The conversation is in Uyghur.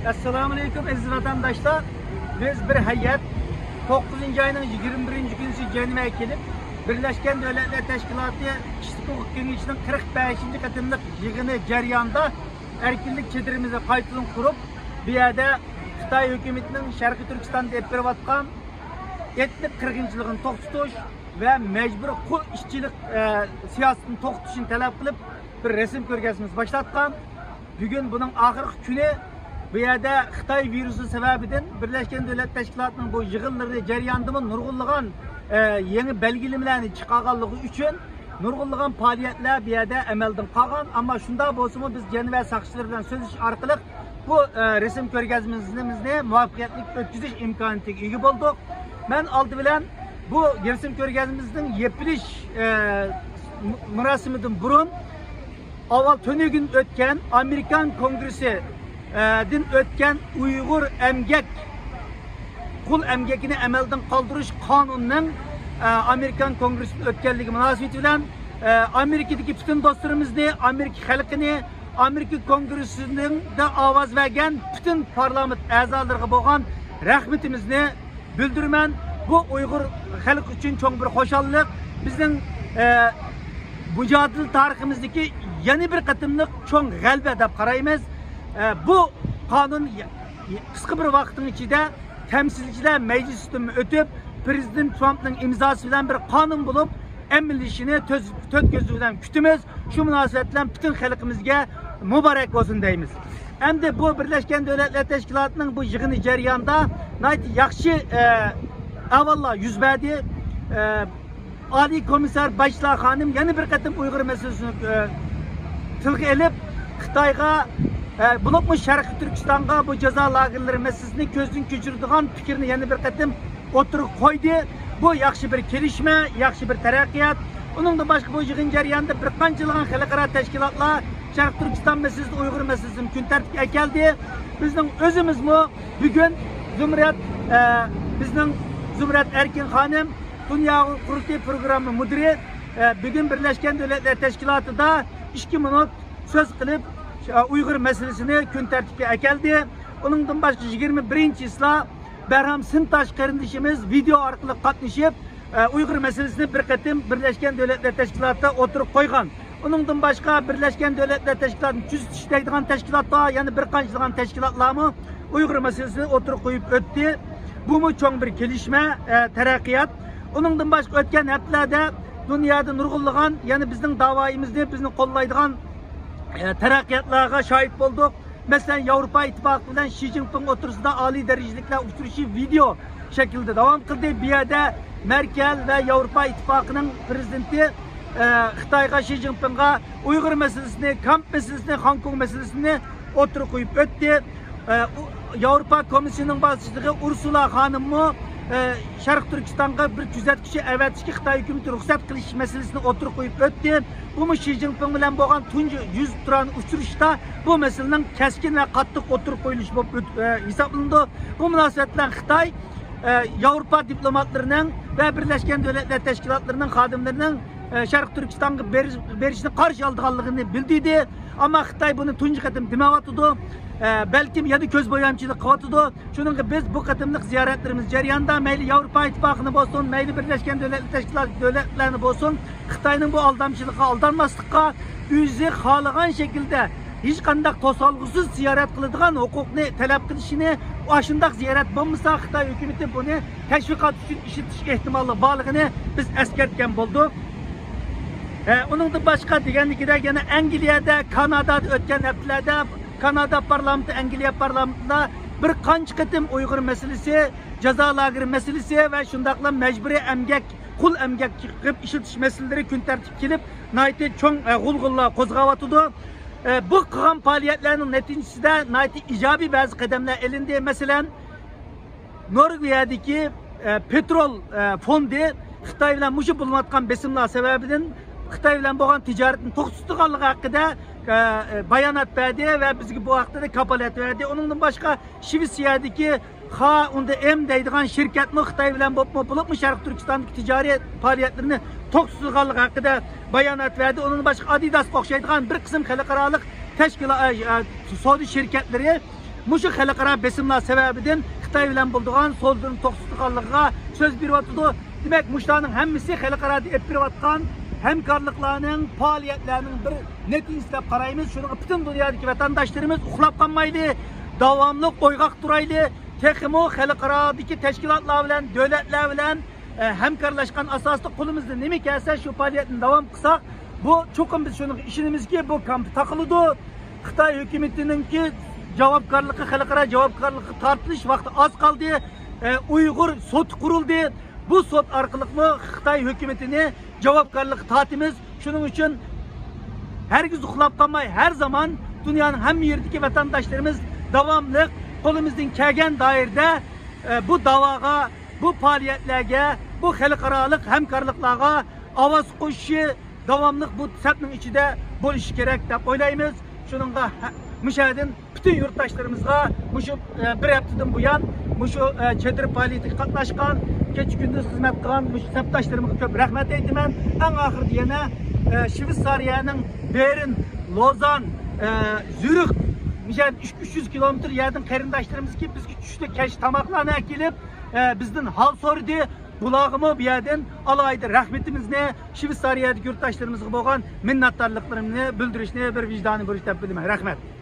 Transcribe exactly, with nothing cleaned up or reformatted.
ئەسسالامۇئەلەيكۇم، ئەزىز ۋەتەنداشلار. بىز بىر ھەيئەت توققۇزىنچى ئاينىڭ يىگىرمە بىرىنچى كۈنى جەنۋەگە كېلىپ، بىرلەشكەن دۆلەتلەر تەشكىلاتى كىشىلىك ھوقۇق كېڭىشىنىڭ قىرىق بەشىنچى قېتىملىق يىغىنى جەريانىدا ئەركىنلىك چېدىرىمىزنى قايتىدىن قۇرۇپ، بۇ يەردە خىتاي ھۆكۈمىتىنىڭ شەرقىي تۈركىستاندا ئېلىپ بېرىۋاتقان ئېتنىك قىرغىنچىلىقىنى توختىتىش ۋە مەجبۇرىي قۇل ئىشچىلىق، ئە، سىياسىتىنى توختىتىشنى تەلەپ قىلىپ، بىر رەسىم كۆرگەزمىسى باشلاتقان. بۈگۈن بۇنىڭ ئاخىرقى كۈنى. بۇ يەردە خىتاي ۋىرۇسى سەۋەبىدىن بىرلەشكەن دۆلەت تەشكىلاتىنىڭ بۇ يىغىنلىرى جەريانىدىمۇ نۇرغۇنلىغان، ئە، يېڭى بەلگىلىمىلەرنى چىقارغانلىقى ئۈچۈن نۇرغۇنلىغان پائالىيەتلەر بۇ يەردە ئەمەلدىن قالغان. ئەمما شۇنداق بولسىمۇ، بىز جەنۋە ساقچىلىرى بىلەن سۆزلىشىش ئارقىلىق بۇ، ئە، رەسىم كۆرگەزمىمىزنى مۇۋەپپەقىيەتلىك ئۆتكۈزۈش ئىمكانىيىتىگە ئىگە بولدۇق. مەن ئالدى بىلەن بۇ رەسىم كۆرگەزمىمىزنىڭ يېپىلىش، ئە، مۇراسىمىدىن بۇرۇن، ئاۋۋال تۈنۈگۈن ئۆتكەن ئامېرىكان كونگرېسسى، ئە، دىن ئۆتكەن ئۇيغۇر ئەمگەك، قۇل ئەمگىكىنى ئەمەلدىن قالدۇرۇش قانۇنىنىڭ، ئە، ئامېرىكان كونگرېسسىدىن ئۆتكەنلىكى مۇناسىۋىتى بىلەن، ئە، ئامېرىكىدىكى پۈتۈن دوستلىرىمىزنى، ئامېرىكا خەلقىنى، ئامېرىكا كونگرېسسىنىڭدا ئاۋاز بەرگەن پۈتۈن پارلامېنت ئەزالىرىغا بولغان رەھمىتىمىزنى بىلدۈرىمەن. بۇ ئۇيغۇر خەلقى ئۈچۈن چوڭ بىر خۇشاللىق. بىزنىڭ، ئە، مۇجادىلە تارىخىمىزدىكى يەنە بىر قېتىملىق چوڭ غەلىبە دەپ قارايمىز. ئە، بۇ قانۇن قىسقا بىر ۋاقىتنىڭ ئىچىدە تەمسىلچىلەر مەجلىسىدىن ئۆتۈپ، پىرېزىدېنت ترامپنىڭ ئىمزاسى بىلەن بىر قانۇن بولۇپ ئەمەلىيلىشىشىنى تۆز-، تۆت كۆزى بىلەن كۈتىمىز. شۇ مۇناسىۋەت بىلەن پۈتۈن خەلقىمىزگە مۇبارەك بولسۇن دەيمىز. ئەمدى بۇ بىرلەشكەن دۆلەتلەر تەشكىلاتىنىڭ بۇ يىغىنى جەريانىدا ناھايىتى ياخشى، ئە، ئەھۋاللار يۈز بەردى. ئە، ئالىي كومىسسار باشلار خانىم يەنە بىر قېتىم ئۇيغۇر مەسىلىسىنى، ئە، تىلغا ئېلىپ، خىتايغا، ئە، بولۇپمۇ شەرقىي تۈركىستانغا بۇ جازا لاگېرلىرى مەسىلىسىنى كۆزدىن كەچۈرىدىغان پىكىرنى يەنە بىر قېتىم ئوتتۇرىغا قويدى. بۇ ياخشى بىر كېلىشمە، ياخشى بىر تەرەققىيات. ئۇنىڭدىن باشقا، بۇ يىغىن جەريانىدا بىر قانچىلىغان خەلقئارا تەشكىلاتلار شەرقىي تۈركىستان مەسىلىسىنى، ئۇيغۇر مەسىلىسىنى كۈن تەرتىپكە ئەكەلدى. بىزنىڭ ئۆزىمىزمۇ بۈگۈن زۇمرەت، ئە، بىزنىڭ زۇمرەت ئەركىن خانىم، دۇنيا ئۇيغۇر قۇرۇلتىيى پروگرامما مۇدىرى، ئە، بۈگۈن بىرلەشكەن دۆلەتلەر تەشكىلاتىدا ئىككى مىنۇت سۆز قىلىپ، ئۇيغۇر مەسىلىسىنى كۈن تەرتىپكە ئەكەلدى. ئۇنىڭدىن باشقا، يىگىرمە بىرىنچى چىسلا بەرھام سىنتاش قېرىندىشىمىز ۋىدېئو ئارقىلىق قاتنىشىپ، ئۇيغۇر مەسىلىسىنى بىر قېتىم بىرلەشكەن دۆلەتلەر تەشكىلاتىدا ئوتتۇرىغا قويغان. ئۇنىڭدىن باشقا، بىرلەشكەن دۆلەتلەر تەشكىلاتىنى تۈزىتىش دەيدىغان تەشكىلاتلار، يەنە بىر قانچىلىغان تەشكىلاتلارمۇ ئۇيغۇر مەسىلىسىنى ئوتتۇرىغا قويۇپ ئۆتتى. بۇمۇ چوڭ بىر كېلىشمە، ئە، تەرەققىيات. ئۇنىڭدىن باشقا، ئۆتكەن ھەپتىلەردە دۇنيادا نۇرغۇنلىغان، يەنى بىزنىڭ داۋايىمىزنى، بىزنى قوللايدىغان، ئە، تەرەققىياتلارغا شاھىت بولدۇق. مەسىلەن، ياۋروپا ئىتتىپاقى بىلەن شى جىنپىڭ ئوتتۇرىسىدا ئالىي دەرىجىلىكلەر ئۇچرىشىشى ۋىدېئو شەكلىدە داۋام قىلدى. بۇ يەردە مەركەل ۋە ياۋروپا ئىتتىپاقىنىڭ پىرېزىدېنتى، ئە، خىتايغا، شى جىنپىڭغا ئۇيغۇر مەسىلىسىنى، كامپ مەسىلىسىنى، خوڭكوڭ مەسىلىسىنى ئوتتۇرىغا قويۇپ ئۆتتى. ئە، ئۇ، ياۋروپا كومىسسىيىنىڭ باشلىقى ئۇرسۇلا خانىممۇ، ئە، شەرقىي تۈركىستانغا بىر كۆزەتكۈچى ئەۋەتىشكە خىتاي ھۆكۈمىتى رۇخسەت قىلىش مەسىلىسىنى ئوتتۇرىغا قويۇپ ئۆتتى. بۇمۇ شى جىنپىڭ بىلەن بولغان تۇنجى يۈزتۇرانە ئۇچرىشىشتا بۇ مەسىلىنىڭ كەسكىن ۋە قاتتىق ئوتتۇرىغا قويۇلۇشى بولۇپ ئۆت-، ئە، ھېسابلىنىدۇ. بۇ مۇناسىۋەت بىلەن خىتاي، ئە، ياۋروپا دىپلوماتلىرىنىڭ ۋە بىرلەشكەن دۆلەتلەر تەشكىلاتلىرىنىڭ خادىملىرىنىڭ، ئە، شەرقىي تۈركىستانغا بېرىش-، بېرىشنى قارشى ئالىدىغانلىقىنى بىلدۈردى. ئەمما خىتاي بۇنى تۇنجى قېتىم دېمەۋاتىدۇ. ئە، بەلكىم يەنە كۆز بويامچىلىق قىلىۋاتىدۇ. شۇنىڭغا بىز بۇ قېتىملىق زىيارەتلىرىمىز جەريانىدا مەيلى ياۋروپا ئىتتىپاقىنى بولسۇن، مەيلى بىرلەشكەن دۆلەتلەر تەشكىلاتى دۆلەتلەرنى بولسۇن، خىتاينىڭ بۇ ئالدامچىلىقىغا ئالدانماسلىققا، ئۆزى خالىغان شەكىلدە ھېچقانداق توسالغۇسىز زىيارەت قىلىدىغان ھوقۇقنى تەلەپ قىلىشىنى، ئاشۇنداق زىيارەت بولمىسا، خىتاي ھۆكۈمىتى بۇنى تەشۋىقات ئۈچۈن ئىشلىتىش ئېھتىماللىقى بارلىقىنى بىز ئەسكەرتكەن بولدۇق. ئە، ئۇنىڭدىن باشقا، دېگەنلىكىدە، يەنە ئەنگلىيەدە، كانادادا ئۆتكەن ھەپتىلەردە كانادا پارلامېنتى، ئەنگلىيە پارلامېنتىدا بىر قانچە قېتىم ئۇيغۇر مەسىلىسى، جازا لاگېرى مەسىلىسى ۋە شۇنداقلا مەجبۇرىي ئەمگەك، قۇل ئەمگەك قىلىپ ئىشلىتىش مەسىلىلىرى كۈن تەرتىپكە كېلىپ، ناھايىتى چوڭ، ئە، غۇلغۇلا قوزغاۋاتىدۇ. ئە، بۇ قىلغان پائالىيەتلەرنىڭ نەتىجىسىدە ناھايىتى ئىجابىي بەزى قەدەملەر ئېلىندى. مەسىلەن، نورۋېگىيەدىكى، ئە، پېترول، ئە، فوندى خىتاي بىلەن مۇشۇ بولۇۋاتقان بېسىملار سەۋەبىدىن خىتاي بىلەن بولغان تىجارىتىنى توختىتىدىغانلىقى ھەققىدە، ئە، ئە، بايانات بەردى ۋە بىزگە بۇ ھەقتە كاپالەت بەردى. ئۇنىڭدىن باشقا، شىۋېتسىيەدىكى خا ئۇندا ئېم دەيدىغان شىركەتمۇ خىتاي بىلەن بولۇپمۇ، بولۇپمۇ شەرقىي تۈركىستاندىكى تىجارىي پائالىيەتلىرىنى توختىتىدىغانلىقى ھەققىدە بايانات بەردى. ئۇنىڭدىن باشقا، ئادىداسقا ئوخشايدىغان بىر قىسىم خەلقئارالىق تەشكىلات، ئە، ئە، سودا شىركەتلىرى مۇشۇ خەلقئارا بېسىملار سەۋەبىدىن خىتاي بىلەن بولىدىغان سودىنى توختىتىدىغانلىقىغا سۆز بېرىۋاتىدۇ. دېمەك، مۇشۇلارنىڭ ھەممىسى خەلقئارادا ئېلىپ بېرىۋاتقان ھەمكارلىقلارنىڭ، پائالىيەتلەرنىڭ بىر نەتىجىسى دەپ قارايمىز. شۇنىڭغا پۈتۈن دۇنيادىكى ۋەتەنداشلىرىمىز ئۇخلاپ قالمايلى، داۋاملىق ئويغاق تۇرايلى. تېخىمۇ خەلقئارادىكى تەشكىلاتلار بىلەن، دۆلەتلەر بىلەن، ئە، ھەمكارلاشقان ئاساستا قولىمىزدىن نېمە كەلسە شۇ پائالىيەتنى داۋام قىلساق، بۇ چوقۇم بىز شۇنىڭغا ئىشىنىمىزكى، بۇ كامپا تاقىلىدۇ. خىتاي ھۆكۈمىتىنىڭكى جاۋابكارلىقى، خەلقئارا جاۋابكارلىققا تارتىلىش ۋاقتى ئاز قالدى. ئە، ئۇيغۇر سوتى قۇرۇلدى. بۇ سوت ئارقىلىقمۇ خىتاي ھۆكۈمىتىنى جاۋابكارلىققا تارتىمىز. شۇنىڭ ئۈچۈن ھەرگىز ئۇخلاپ قالماي، ھەر زامان دۇنيانىڭ ھەممە يېرىدىكى ۋەتەنداشلىرىمىز داۋاملىق قولىمىزدىن كەلگەن دائىرىدە، ئە، بۇ داۋاغا، بۇ پائالىيەتلەرگە، بۇ خەلقئارالىق ھەمكارلىقلارغا ئاۋاز قوشۇشى، داۋاملىق بۇ سەپنىڭ ئىچىدە بولۇشى كېرەك دەپ ئويلايمىز. شۇنىڭغا ھە-، مۇشۇ يەردىن پۈتۈن يۇرتداشلىرىمىزغا مۇشۇ، ئە، بىر ھەپتىدىن بۇيان مۇشۇ، ئە، چېدىر پائالىيىتىگە قاتناشقان، كېچە-كۈندۈز خىزمەت قىلغان مۇشۇ سەپداشلىرىمغا كۆپ رەھمەت ئېيتىمەن. ئەڭ ئاخىرىدا يەنە، ئە، شۋېتسارىيەنىڭ بېرن، لوزان، ئە، زۈرىخ، مۇشۇ يەردىن ئۈچ يۈز كىلومېتىر يەردىن قېرىنداشلىرىمىزكى بىزگە چۈشلۈك كەچلىك تاماقلارنى ئەكېلىپ، ئە، بىزدىن ھال سورىدى. بۇلارغىمۇ بۇ يەردىن ئالاھىدە رەھمىتىمىزنى، شۋېتسارىيەدىكى يۇرتداشلىرىمىزغا بولغان مىننەتدارلىقلىرىمنى بىلدۈرۈشنى بىر ۋىجدانىي بۇرچ دەپ بىلىمەن. رەھمەت.